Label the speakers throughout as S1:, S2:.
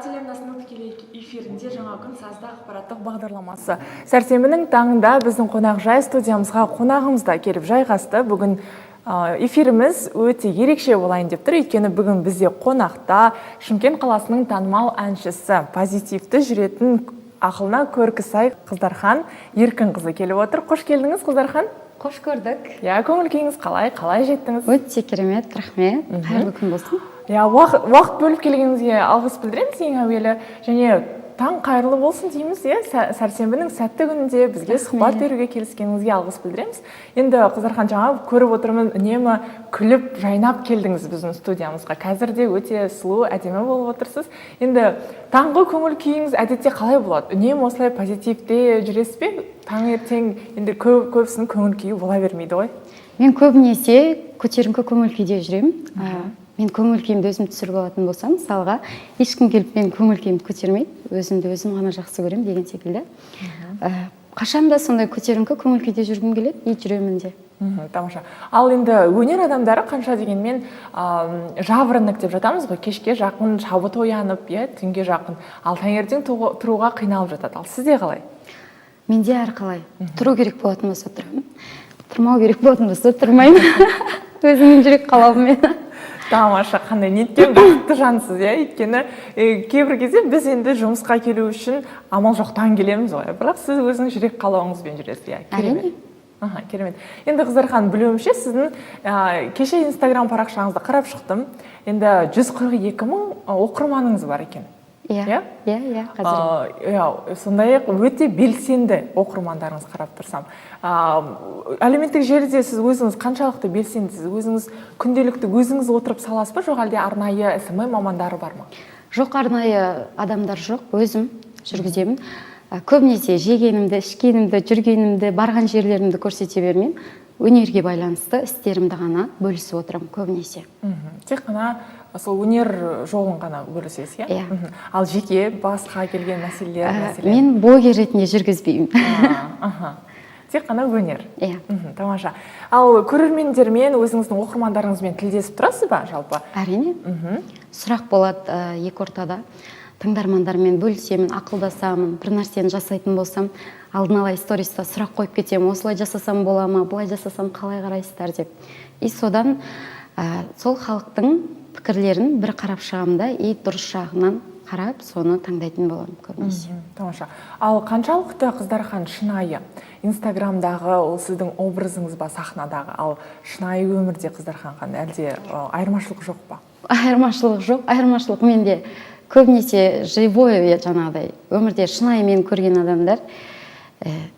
S1: Телеарнасының тікелей эфирінде «Жаңа күн» сазды ақпараттық бағдарламасы. Сәрсенбінің таңында біздің қонақжай студиямызға қонағымыз да келіп жайғасты. Бүгін эфиріміз өте ерекше болайын деп тұр, өйткені бүгін бізде қонақта Шымкент қаласының танымал әншісі, позитивті жүретін, ақылына көркі сай Қыздархан Еркінқызы келіп отыр. Қош келдіңіз, Қыздархан!
S2: Қош көрдік.
S1: Иә, көңіл күйіңіз қалай? Қалай жеттіңіз?
S2: Өте керемет, рахмет. Қайырлы күн болсын.
S1: Иә, уақыт бөліп келгеніңізге алғыс білдіреміз ең әуелі және таң қайырлы болсын дейміз, иә, сәрсенбінің сәтті күнінде бізге сұхбат беруге келіскеніңізге алғыс білдіреміз. Енді, Қыздархан, жаңа көріп отырмын, үнемі күліп жайнап келдіңіз біздің студиямызға. Қазір де өте сұлу, әдемі болып отырсыз. Енді таңғы көңіл күйіңіз әдетте қалай болады? Үнемі осылай позитивте жүресіз бе таңертең? Енді көбісінің көңіл күйі бола бермейді ғой.
S2: Мен көбінесе көтеріңкі көңіл күйде жүремін. Мен көңіл күйімді өзім түсіріп алатын болсам, мысалға, ешкім келіп менің көңіл күйімді көтермейді, өзімді өзім ғана жақсы көремін деген секілді. Қашанда сондай көтеріңкі көңіл күйде жүргім келеді и жүремін де.
S1: Тамаша. Ал енді өнер адамдары қанша дегенмен жаворонок деп жатамыз ғой, кешке жақын шабыт оянып, иә, түнге жақын, ал таңертең тұруға қиналып жатады. Ал сізде қалай?
S2: Менде әрқалай: тұру керек болатын болса, тұрамын, тұрмау керек болатын болса, тұрмаймын, өзімнің жүрек қалауыммен.
S1: Тамаша, қандай неткен бақытты жансыз, иә! Өйткені кейбір кезде біз енді жұмысқа келу үшін амал жоқтан келеміз ғой, бірақ сіз өзіңіз жүрек қалауыңызбен жүресіз, иә, керемет.
S2: Әрине.
S1: Аха, керемет. Енді, Қыздархан, білуімше, сіздің кеше Инстаграм парақшаңызды қарап шықтым, енді 142 мың оқырманыңыз бар екен.
S2: Иә.
S1: Иә?
S2: Иә, қазір.
S1: Иә, сондай ақ өте белсенді оқырмандарыңыз, қарап тұрсам. Әлеуметтік желіде сіз өзіңіз қаншалықты белсендісіз? Өзіңіз күнделікті өзіңіз отырып саласыз ба, жоқ әлде арнайы СММ мамандары бар ма?
S2: Жоқ, арнайы адамдар жоқ, өзім жүргіземін. Көбінесе жегенімді, ішкенімді, жүргенімді, барған жерлерімді көрсете бермеймін, өнерге байланысты істерімді ғана бөлісіп отырамын көбінесе.
S1: Тек қана сол өнер жолын ғана бөлісесіз, иә?
S2: Иә.
S1: Ал жеке басқа келген мәселелер, мәселен?
S2: Мен блогер ретінде жүргізбеймін.
S1: Аха. Тек қана өнер.
S2: Иә.
S1: Тамаша. Ал көрермендермен, өзіңіздің оқырмандарыңызбен тілдесіп тұрасыз ба жалпы?
S2: Әрине. Сұрақ болады екі ортада тыңдармандармен бөлісемін, ақылдасамын. Бір нәрсені жасайтын болсам, алдын ала сториста сұрақ қойып кетемін: осылай жасасам бола ма, былай жасасам қалай қарайсыздар деп. И содан сол халықтың пікірлерін бір қарап шығамын да, и дұрыс жағынан қарап, соны таңдайтын боламын көбінесе.
S1: Тамаша. Ал қаншалықты, Қыздархан, шынайы Инстаграмдағы ол сіздің образыңыз ба сахнадағы, ал шынайы өмірде Қыздархан қандай? Әлде айырмашылық жоқ па?
S2: Айырмашылық жоқ. Айырмашылық менде көбінесе живой, жаңағыдай өмірде шынайы мені көрген адамдар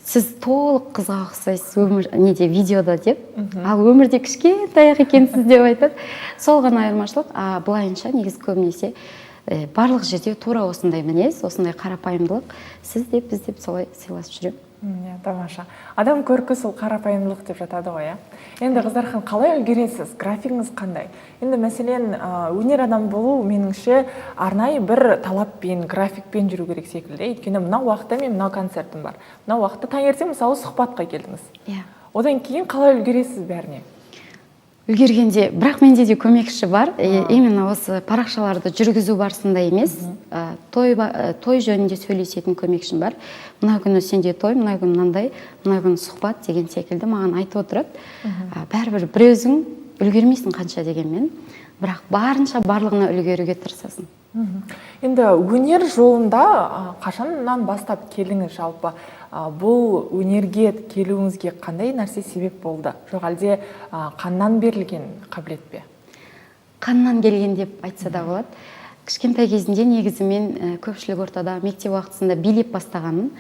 S2: «Сіз толық қызға ұқсайсыз өмір неде, видеода» деп, ал өмірде кішкентай ақ екенсіз деп айтады. Сол ғана айырмашылық. А былайынша негізі көбінесе барлық жерде тура осындай мінез, осындай қарапайымдылық, сіз деп, біз деп солай сыйласып жүремін.
S1: Иә, тамаша. Адам көркі сол қарапайымдылық деп жатады ғой, иә. Енді, Қыздархан, қалай үлгересіз? Графигіңіз қандай? Енді мәселен, өнер адамы болу, меніңше, арнайы бір талаппен, графикпен жүру керек секілді. Өйткені мынау уақытта мен мынау концертім бар, мынау уақытта таңертең, мысалы, сұхбатқа келдіңіз.
S2: Иә.
S1: Одан кейін қалай үлгересіз бәріне?
S2: Үлгергенде, бірақ менде де көмекші бар. Именно осы парақшаларды жүргізу барысында емес, той жөнінде сөйлесетін көмекшім бар. Мына күні сенде той, мына күні мынандай, мына күні сұхбат деген секілді маған айтып отырады. Бәрібір бір өзің үлгермейсің қанша дегенмен, бірақ барынша барлығына үлгеруге тырысасың.
S1: Енді өнер жолында қашаннан бастап келдіңіз жалпы? Бұл өнерге келуіңізге қандай нәрсе себеп болды? Жоқ әлде қаннан берілген қабілет пе?
S2: Қаннан келген деп айтса да болады. Кішкентай кезімде негізі мен көпшілік ортада мектеп уақытысында билеп бастағанмын.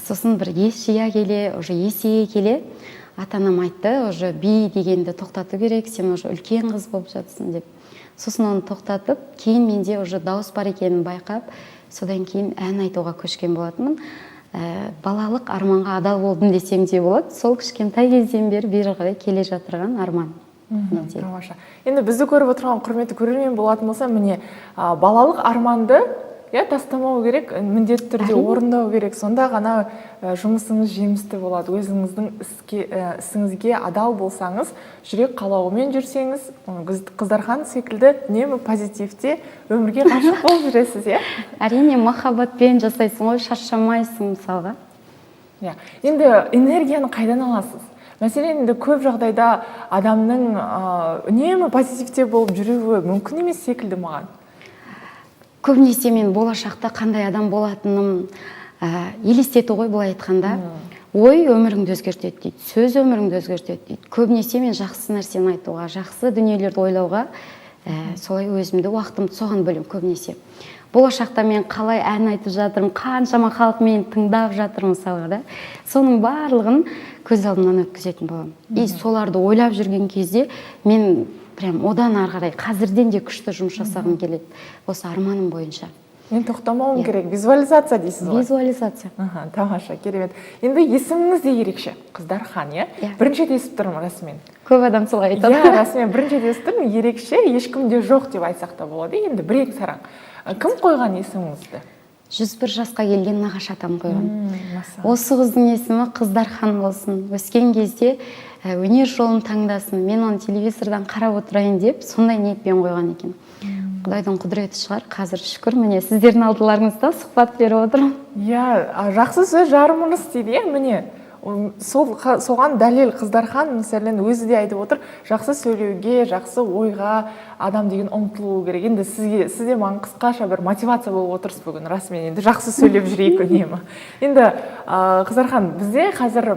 S2: Сосын бір ес жия келе, уже есейе келе ата анам айтты: «Уже би дегенді тоқтату керек, сен уже үлкен қыз болып жатсың», — деп. Сосын оны тоқтатып, кейін менде уже дауыс бар екенін байқап, содан кейін ән айтуға көшкен болатынмын. Балалық арманға адал болдым десем де болады. Сол кішкентай кезден бері бері қарай келе жатырған арман менде.
S1: Тамаша. Енді бізді көріп отырған құрметті көрермен болатын болса, міне, балалық арманды иә, тастамау керек, міндетті түрде орындау керек. Сонда ғана жұмысыңыз жемісті болады. Өзіңіздің ісіңізге адал болсаңыз, жүрек қалауымен жүрсеңіз, Қыздархан секілді үнемі позитивте өмірге ғашық болып жүресіз, иә?
S2: Әрине, махаббатпен жасайсың ғой, шаршамайсың мысалға.
S1: Иә. Енді энергияны қайдан аласыз? Мәселен, енді көп жағдайда адамның үнемі позитивте болып жүруі мүмкін емес секілді маған.
S2: Көбінесе мен болашақта қандай адам болатыным елестету ғой, былай айтқанда. Ой өміріңді өзгертеді дейді, сөз өміріңді өзгертеді дейді. Көбінесе мен жақсы нәрсені айтуға, жақсы дүниелерді ойлауға, солай өзімді, уақытымды соған бөлемін көбінесе. Болашақта мен қалай ән айтып жатырмын, қаншама халық мені тыңдап жатыр мысалға да, соның барлығын көз алдымнан өткізетін боламын. И соларды ойлап жүрген кезде мен прям одан ары қарай қазірден де күшті жұмыс жасағым келеді осы арманым бойынша.
S1: Мен тоқтамауым керек, визуализация дейсіз ғой.
S2: Визуализация.
S1: Аха, тамаша, керемет. Енді есіміңіз де ерекше, Қыздархан, иә?
S2: Иә.
S1: Бірінші рет естіп тұрмын, расымен.
S2: Көп адам солай айтады.
S1: Иә, расымен бірінші рет естіп тұрмын, ерекше, ешкімде жоқ деп айтсақ та болады. Енді бірең сараң. Кім қойған есіміңізді?
S2: 101 жасқа келген нағашы атам қойған.
S1: Мәссаған.
S2: Осы қыздың есімі Қыздархан болсын, өскен кезде өнер жолын таңдасын, мен оны телевизордан қарап отырайын деп, сондай ниетпен қойған екен. Құдайдың құдіреті шығар, қазір шүкір, міне, сіздердің алдыларыңызда сұхбат беріп отырмын.
S1: Иә, жақсы сөз жарым ырыс дейді, иә, міне. Сол соған дәлел Қыздархан, мәселен, өзі де айтып отыр, жақсы сөйлеуге, жақсы ойға адам деген ұмтылу керек. Енді сіз де маған қысқаша бір мотивация болып отырсыз бүгін, расымен, енді жақсы сөйлеп жүрейік үнемі. Енді Қыздархан, бізде қазір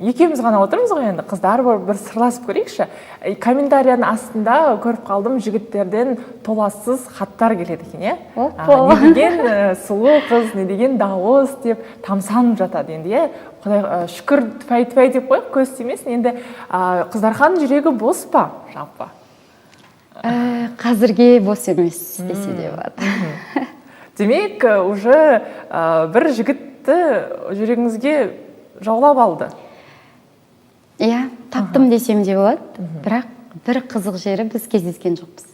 S1: екеуміз ғана отырмыз ғой, енді қыздар болып бір сырласып көрейікші. Комментарияның астында көріп қалдым, жігіттерден толассыз хаттар келеді екен, иә?
S2: Опа!
S1: Не деген сұлу қыз, не деген дауыс деп тамсанып жатады енді, иә? Құдай шүкір, тфәй тфәй деп қояйық, көз тимесін. Енді Қыздархан жүрегі бос па жалпы?
S2: Қазірге бос емес десе де болады.
S1: Демек, уже бір жігітті жүрегіңізге жаулап алды.
S2: Иә, таптым десем де болады, бірақ бір қызық жері, біз кездескен жоқпыз.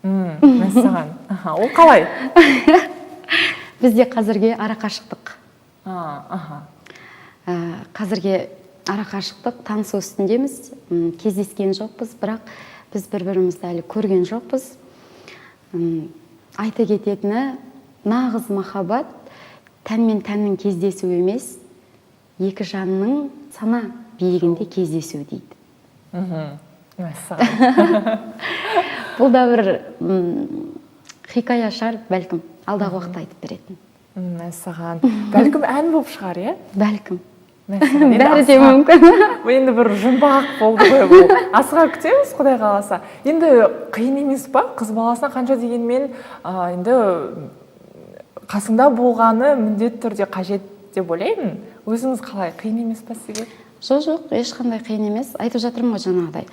S1: Мәссаған. Аха, ол қалай?
S2: Бізде қазірге арақашықтық.
S1: Аха.
S2: Қазірге арақашықтық, танысу үстіндеміз, кездескен жоқпыз, бірақ біз бір бірімізді әлі көрген жоқпыз. Айта кететіні, нағыз махаббат тән мен тәннің кездесуі емес, екі жанның сана биігінде кездесуі дейді.
S1: Мәссаған.
S2: Бұл да бір хикая шығар, бәлкім алдағы уақытта айтып беретін.
S1: Мәссаған, бәлкім, ән болып шығар, иә?
S2: Бәлкім.
S1: Мәссаған. Енді
S2: Бәрі де мүмкін.
S1: Енді бір жұмбақ болды ғой бұл. Асыға күтеміз, құдай қаласа. Енді қиын емес па қыз баласына, қанша дегенмен енді қасыңда болғаны міндетті түрде қажет деп ойлаймын. Өзіңіз қалай, қиын емес па сізге?
S2: Жоқ, ешқандай қиын емес. Айтып жатырмын ғой жаңағыдай,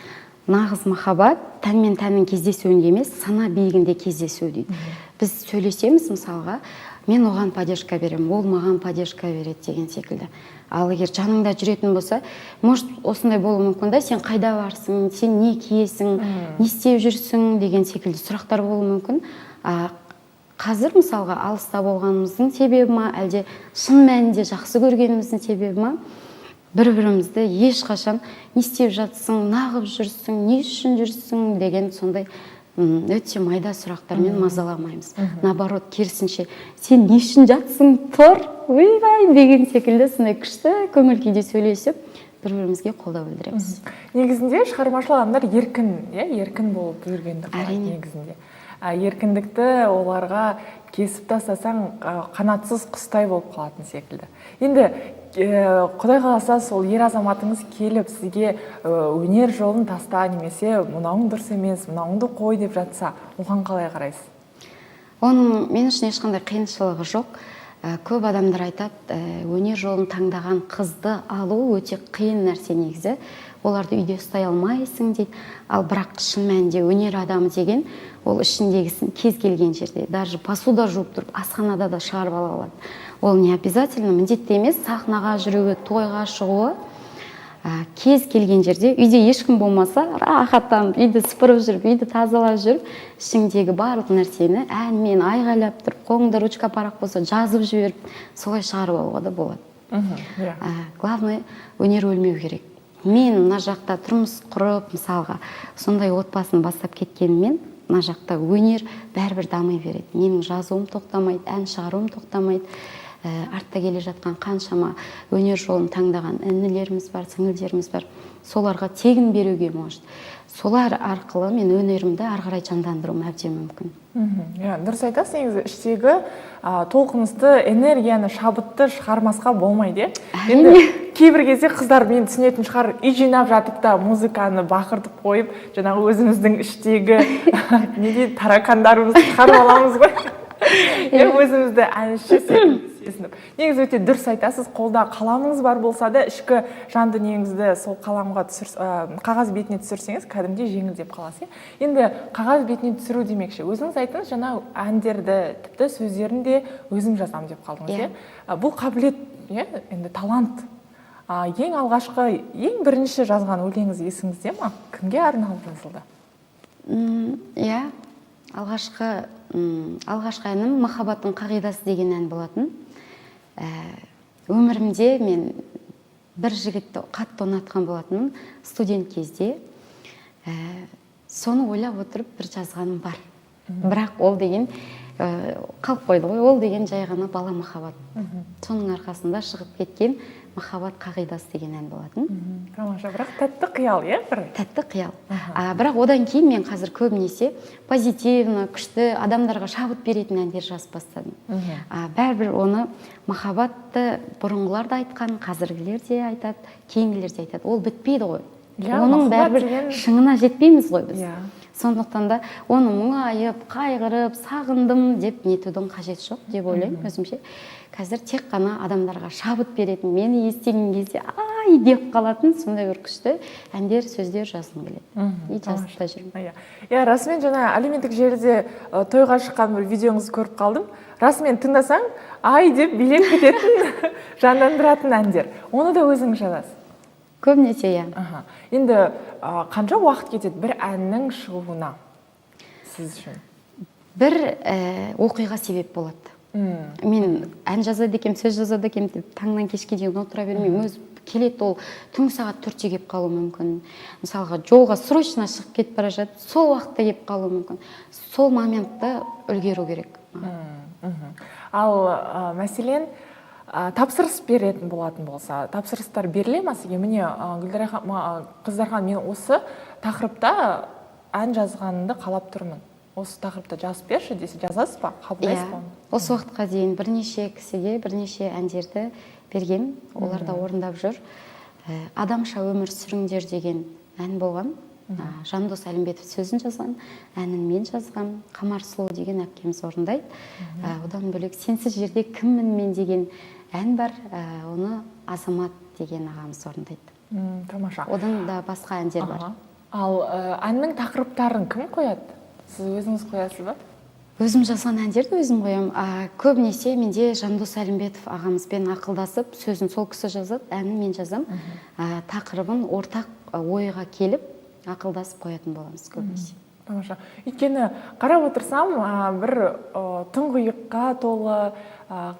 S2: нағыз махаббат тән мен тәннің кездесуінде емес, сана биігінде кездесу дейді. Біз сөйлесеміз мысалға, мен оған поддержка беремін, ол маған поддержка береді деген секілді. Ал егер жаныңда жүретін болса, может, осындай болуы мүмкін да: сен қайда барсың, сен не киесің, не істеп жүрсің деген секілді сұрақтар болуы мүмкін. Қазір мысалға алыста болғанымыздың себебі ма, әлде шын мәнінде жақсы көргеніміздің себебі ма, бір бірімізді ешқашан не істеп жатсың, нағып жүрсің, не үшін жүрсің деген сондай өте майда сұрақтармен мазаламаймыз. Наоборот, керісінше, сен не үшін жатсың, тұр, ойбай деген секілді сондай күшті көңіл күйде сөйлесіп, бір бірімізге қолдау білдіреміз.
S1: Негізінде шығармашыл адамдар еркін, иә, еркін болып жүргенді қалайды.
S2: Әрине.
S1: Негізінде еркіндікті оларға кесіп тастасаң, қанатсыз құстай болып қалатын секілді. Енді құдай қаласа, сол ер азаматыңыз келіп сізге өнер жолын таста немесе мынауың дұрыс емес, мынауыңды қой деп жатса, оған қалай қарайсыз?
S2: Оның мен үшін ешқандай қиыншылығы жоқ. Көп адамдар айтады, өнер жолын таңдаған қызды алу өте қиын нәрсе негізі, оларды үйде ұстай алмайсың дейді. Ал бірақ шын мәнінде өнер адамы деген ол ішіндегісін кез келген жерде, даже посуда жуып тұрып, асханада да шығарып ала алады. Ол не обязательно, міндетті емес сахнаға жүруі, тойға шығуы. Кез келген жерде, үйде ешкім болмаса, рахаттанып үйді сыпырып жүріп, үйді тазалап жүріп, ішіңдегі барлық нәрсені әнмен айғайлап тұрып, қолыңда ручка, парақ болса, жазып жіберіп, солай шығарып алуға да болады.
S1: Иә.
S2: Главное, өнер өлмеу керек. Мен мына жақта тұрмыс құрып, мысалға, сондай отбасын бастап кеткеніммен, мына жақта өнер бәрібір дами береді. Менің жазуым тоқтамайды, ән шығаруым тоқтамайды. Артта келе жатқан қаншама өнер жолын таңдаған інілеріміз бар, сіңілдеріміз бар, соларға тегін беруге может, солар арқылы мен өнерімді ары қарай жандандыруым әбден мүмкін.
S1: Иә, дұрыс айтасыз. Негізі іштегі толқынысты, энергияны, шабытты шығармасқа болмайды, иә. Енді кейбір кезде қыздар мені түсінетін шығар, үй жинап жатып та музыканы бақыртып қойып, жаңағы өзіміздің іштегі не дейді, таракандарымызды шығарып аламыз ғой, иә, өзімізді әнші секілді сезініп. Негізі өте дұрыс айтасыз, қолда қаламыңыз бар болса да, ішкі жан дүниеңізді сол қаламға түсір, қағаз бетіне түсірсеңіз, кәдімгідей жеңілдеп қаласыз, иә. Енді қағаз бетіне түсіру демекші, өзіңіз айттыңыз жаңа, әндерді, тіпті сөздерін де өзім жазамын деп қалдыңыз,
S2: Иә.
S1: иә. Бұл қабілет, иә, енді талант. Ең алғашқы, ең бірінші жазған өлеңіңіз есіңізде ма? Кімге арналып жазылды?
S2: Иә, алғашқы әнім «Махаббаттың қағидасы» деген ән болатын. Өмірімде мен бір жігітті қатты ұнатқан болатынмын студент кезде. Соны ойлап отырып бір жазғаным бар, бірақ ол деген қалып қойды ғой. Ол деген жай ғана бала махаббат, соның арқасында шығып кеткен «Махаббат қағидасы» деген ән болатын.
S1: Тамаша, бірақ тәтті қиял, иә, бір.
S2: Тәтті қиял. Бірақ одан кейін мен қазір көбінесе позитивно, күшті, адамдарға шабыт беретін әндер жазып бастадым. Бәрібір оны, махаббатты бұрынғылар да айтқан, қазіргілер де айтады, кейінгілер де айтады, ол бітпейді ғой.
S1: Иә,
S2: оның
S1: махаббат
S2: бәрібір шыңына жетпейміз ғой біз. Сондықтан да оны мұңайып, қайғырып, сағындым деп нетудің қажеті жоқ деп ойлаймын өзімше. Қазір тек қана адамдарға шабыт беретін, мені естіген кезде «ай» деп қалатын сондай бір күшті әндер, сөздер жазғым келеді и жазып та жүрмін.
S1: Иә, расымен жаңа әлеуметтік желіде тойға шыққан бір видеоңызды көріп қалдым. Расымен тыңдасаң, ай деп билеп кететін, жандандыратын әндер. Оны да өзіңіз жазасыз?
S2: Көбінесе иә.
S1: Аха. Енді қанша уақыт кетеді бір әннің шығуына сіз үшін?
S2: Бір оқиға себеп болады. Мен ән жазады екенмін, сөз жазады екенмін деп таңнан кешке дейін отыра бермеймін. Өзі келеді, ол түнгі сағат 4-те келіп қалуы мүмкін. Мысалға, жолға срочно шығып кетіп бара жатып, сол уақытта келіп қалуы мүмкін. Сол моментта үлгеру керек.
S1: Ал мәселен, тапсырыс беретін болатын болса, тапсырыстар беріле ма сізге? Міне, Гүлдархан, Қыздархан, мен осы тақырыпта ән жазғанымды қалап тұрмын, осы тақырыпта жазып берші десе, жазасыз ба, қабылдайсыз
S2: Иә.
S1: ба?
S2: Осы уақытқа дейін бірнеше кісіге бірнеше әндерді берген, олар да орындап жүр. «Адамша өмір сүріңдер» деген ән болған. Жандос Әлімбетов сөзін жазған, әнін мен жазғам. Қамар Сұлу деген әпкеміз орындайды. Одан бөлек «Сенсіз жерде кіммін мен» деген ән бар. Оны Азамат деген ағамыз орындайды.
S1: Тамаша.
S2: Одан да басқа әндер бар.
S1: Аха. Ал әннің тақырыптарын кім қояды? Сіз өзіңіз қоясыз ба?
S2: Өзім жазған әндерді өзім қоямын. Көбінесе менде Жандос Әлімбетов ағамызбен ақылдасып, сөзін сол кісі жазады, әнін мен жазамын. Тақырыбын ортақ ойға келіп, ақылдасып қоятын боламыз көбінесе.
S1: Тамаша. Өйткені қарап отырсам, бір тұңғиыққа толы,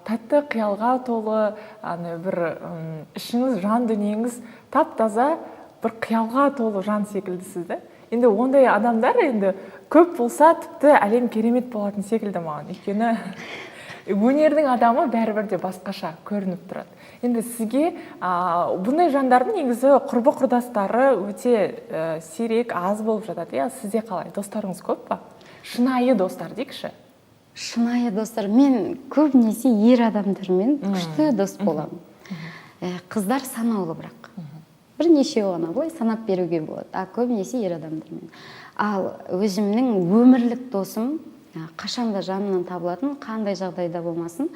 S1: тәтті қиялға толы, ана бір ішіңіз, жан дүниеңіз тап таза, бір қиялға толы жан секілдісіз да. Енді ондай адамдар енді көп болса, тіпті әлем керемет болатын секілді маған. Өйткені өнердің адамы бәрібір де басқаша көрініп тұрады. Енді сізге бұндай жандардың негізі құрбы құрдастары өте сирек, аз болып жатады, иә. Сізде қалай, достарыңыз көп па? Шынайы достар дейікші.
S2: Шынайы достар, мен көбінесе ер адамдармен күшті дос боламын. Қыздар санаулы, бірақ бірнешеу ғана, былай санап беруге болады, а көбінесе ер адамдармен. Ал өзімнің өмірлік досым, қашанда жанымнан табылатын, қандай жағдайда болмасын,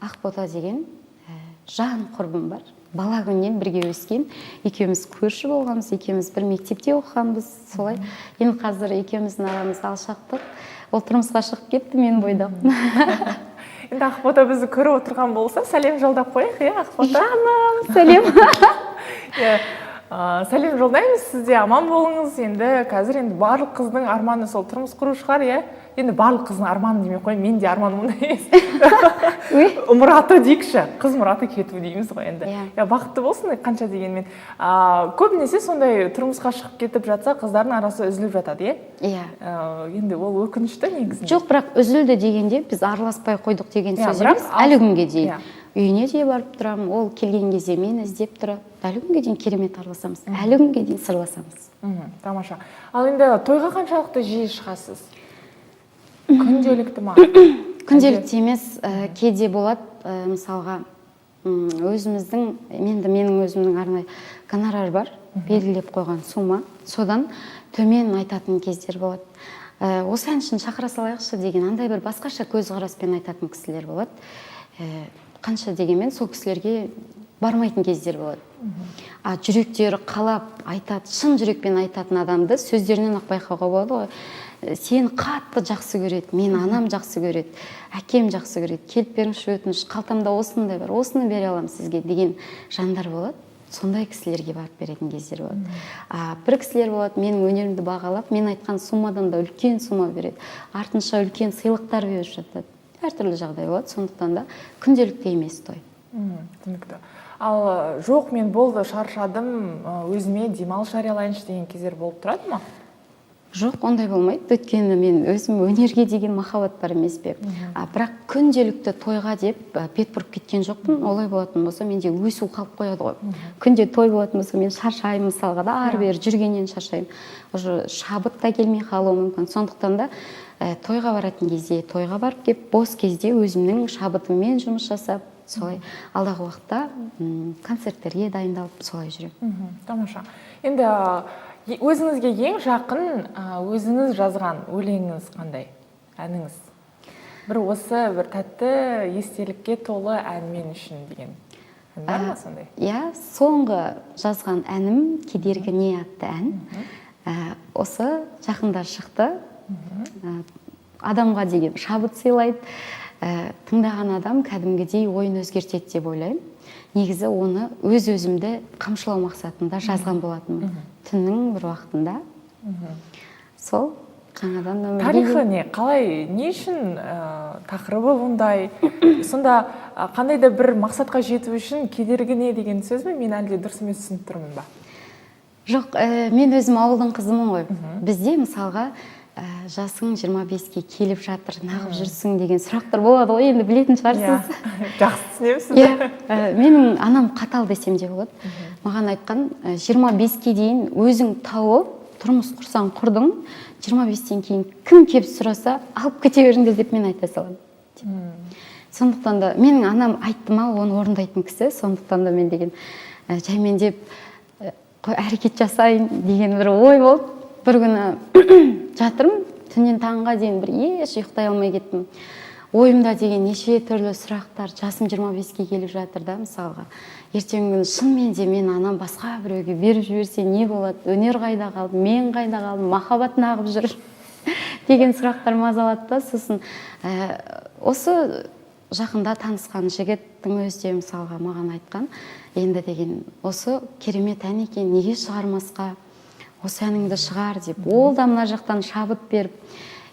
S2: Ақбота деген жан құрбым бар. Бала күннен бірге өскен, екеуміз көрші болғанбыз, екеуміз бір мектепте оқығанбыз. Солай. Енді қазір екеуміздің арамыз алшақтық, ол тұрмысқа шығып кетті, мен бойдақ.
S1: Енді Ақбота бізді көріп отырған болса, сәлем жолдап қояйық, иә, Ақбота.
S2: Жаным, сәлем.
S1: Иә. Сәлем жолдаймыз, сіз де аман болыңыз. Енді қазір енді барлық қыздың арманы сол тұрмыс құру шығар, иә? Енді барлық қыздың арманы демей ақ қояйын, мен де арманым ондай емес. Мұраты дейікші, қыз мұраты кету дейміз ғой енді.
S2: Иә.
S1: Иә, бақытты болсын қанша дегенмен. Көбінесе сондай тұрмысқа шығып кетіп жатса, қыздардың арасы үзіліп жатады, иә?
S2: Иә.
S1: Енді ол өкінішті негізінде.
S2: Жоқ, бірақ үзілді дегенде біз араласпай қойдық деген
S1: Иә,
S2: сөз
S1: бірақ
S2: емес. Әлі күнге дейін
S1: Иә.
S2: Үйіне де барып тұрамын, ол келген кезде мені іздеп тұрады. Әлі күнге дейін керемет араласамыз, әлі күнге дейін сырласамыз.
S1: Тамаша. Ал енді тойға қаншалықты жиі шығасыз? Күнделікті ма?
S2: Күнделікті емес, кейде болады, мысалға, өзіміздің, енді менің өзімнің арнайы гонорар бар, белгілеп қойған сумма, содан төмен айтатын кездер болады. Осы әншіні шақыра салайықшы деген андай бір басқаша көзқараспен айтатын кісілер болады. Қанша дегенмен сол кісілерге бармайтын кездер болады. А жүректері қалап айтады, шын жүрекпен айтатын адамды сөздерінен ақ байқауға болады ғой. Сені қатты жақсы көреді, мен анам жақсы көреді, әкем жақсы көреді, келіп беріңізші, өтініш, қалтамда осындай бар, осыны бере аламын сізге деген жандар болады. Сондай кісілерге барып беретін кездер болады. А бір кісілер болады, менің өнерімді бағалап, мен айтқан суммадан да үлкен сумма береді, артынша үлкен сыйлықтар беріп жатады. Әртүрлі жағдай болады, сондықтан да күнделікті емес той.
S1: Түсінікті. Ал жоқ, мен болды, шаршадым, өзіме демалыс жариялайыншы деген кездер болып тұрады ма?
S2: Жоқ, ондай болмайды, өйткені мен өзім өнерге деген махаббат бар емес пе. А бірақ күнделікті тойға деп бет бұрып кеткен жоқпын. Олай болатын болса, менде өсу қалып қояды ғой. Күнде той болатын болса, мен шаршаймын мысалға да, ары бері жүргеннен шаршаймын, уже шабыт та келмей қалуы мүмкін. Сондықтан да тойға баратын кезде тойға барып келіп, бос кезде өзімнің шабытыммен жұмыс жасап, солай алдағы уақытта концерттерге дайындалып, солай жүремін.
S1: Тамаша. Енді өзіңізге ең жақын өзіңіз жазған өлеңіңіз қандай, әніңіз? Бір осы бір тәтті естелікке толы ән мен үшін деген ән бар ма сондай?
S2: Иә, соңғы жазған әнім «Кедергі не» атты ән. Осы жақында шықты. Адамға деген шабыт сыйлайды. Тыңдаған адам кәдімгідей ойын өзгертеді деп ойлаймын. Негізі оны өз өзімді қамшылау мақсатында жазған болатынмын түннің бір уақытында. Сол жаңадан өмірге
S1: Тарихы
S2: келді.
S1: не, қалай, не үшін тақырыбы бұндай сонда, қандай да бір мақсатқа жету үшін кедергі не деген сөз бе? Мен әлде дұрыс емес түсініп тұрмын ба?
S2: Жоқ, мен өзім ауылдың қызымын ғой. Бізде мысалға жасың 25-ке келіп жатыр, нағып жүрсің деген сұрақтар болады ғой, енді білетін шығарсыз.
S1: Иә, жақсы түсінемін сізді.
S2: Иә, менің анам қатал десем де болады. Маған айтқан, 25-ке дейін өзің тауып тұрмыс құрсаң құрдың, 25-тен кейін кім келіп сұраса, алып кете беріңдер деп мен айта саламын. Сондықтан да менің анам айтты ма, оны орындайтын кісі. Сондықтан да мен деген жаймендеп қой, әрекет жасайын деген бір ой болды. Бір күні жатырмын, түннен таңға дейін бір еш ұйықтай алмай кеттім. Ойымда деген неше түрлі сұрақтар, жасым 25-ке келіп жатыр да, мысалға. Ертеңгі күні шынымен де мен анам басқа біреуге беріп жіберсе не болады, өнер қайда қалды, мен қайда қалдым, махаббат нағып жүр деген сұрақтар мазалады да. Сосын осы жақында танысқан жігіттің өзі де мысалға маған айтқан, енді деген осы керемет ән екен, неге шығармасқа, осы әніңді шығар деп. Ол да мына жақтан шабыт беріп,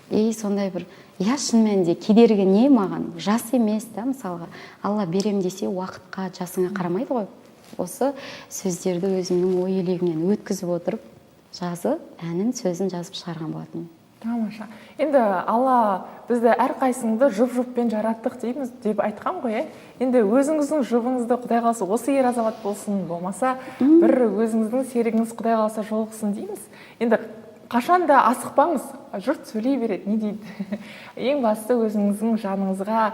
S2: и сондай бір, иә, шын мәнінде кедергі не маған, жас емес та мысалға. Алла берем десе, уақытқа, жасыңа қарамайды ғой. Осы сөздерді өзімнің ой елегімнен өткізіп отырып жазып, әнін, сөзін жазып шығарған болатынмын.
S1: Тамаша. Енді Алла бізді әрқайсыңды жұп жұппен жараттық дейміз деп айтқан ғой, иә. Енді өзіңіздің жұбыңызды, Құдай қаласа, осы ер азамат болсын, болмаса бір өзіңіздің серігіңіз, Құдай қаласа, жолықсын дейміз. Енді қашан да асықпаңыз, жұрт сөйлей береді, не дейді. Ең бастысы өзіңіздің жаныңызға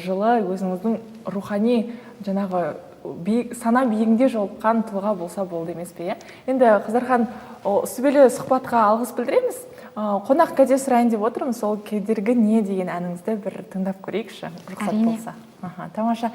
S1: жылы, өзіңіздің рухани жаңағы биік, сана биігінде жолыққан тұлға болса болды емес пе, иә? Енді Қыздархан, сүбелі сұхбатқа алғыс білдіреміз. Қонақ кәде сұрайын деп отырмын, сол «Кедергі не» деген әніңізді бір тыңдап көрейікші, рұқсат
S2: Әрине.
S1: болса. Аха, тамаша.